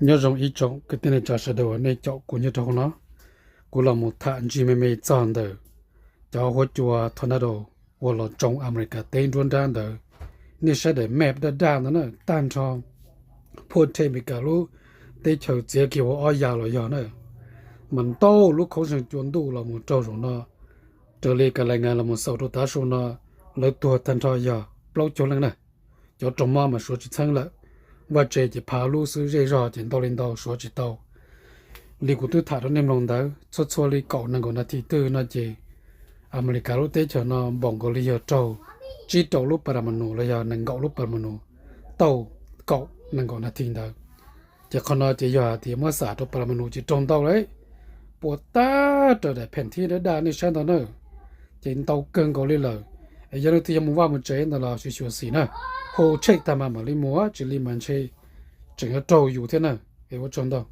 Nyob zoo ib tsoom kwv tij neej tsa sawv daws uas nej caum kuv nyob rau hauv no. Kuv los mus tham ntsis me me txog ntawm cov huab cua tornado uas los tsoo Amelikas teb nruab nrab ntawd. Nej saib daim map daj daj ntawd na, tag nrho Puerto Rico lub teb chaws txiav kiag ua ob yav los yog na, mas ntau lub khaub zeeg cua ntuj los mus raug zaum no. Raws li ka lais ngas los mus xaus rau tav su no, lawv tuag tag nrho yog plaub caug leej na. Cov raug mob mas suav tsis txheeb lawm, vaj tse ces phav lub xwb, zej zog ces ntau li ntau suav tsis tau. Li kuv twb tham rau nej mloog ntawd, txhua txhua li kaum nees nkaum nas this twg no ces Amelikas lub teb chaws no npaum nkaus li yog raug tsib rau lub palamanu los yog nees nkaum lub palamanu tau kaum nees nkaum nas this ntawd. Ces qhov no ces yog hais tias muab xam rau palamanu ces raug ntau lawm, puas tag raws daim pheem thib daj daj nej saib ntawd na. Ces ntau kawg nkaus li lawm. Es yog leej twg yuav mus vaj mus tsev ntawd los xyuam xim na, hu tshej tag mas mam li mus, tsis li mas ntshe tseem yuav raug yus thiab na. Es ua tsaug ntau.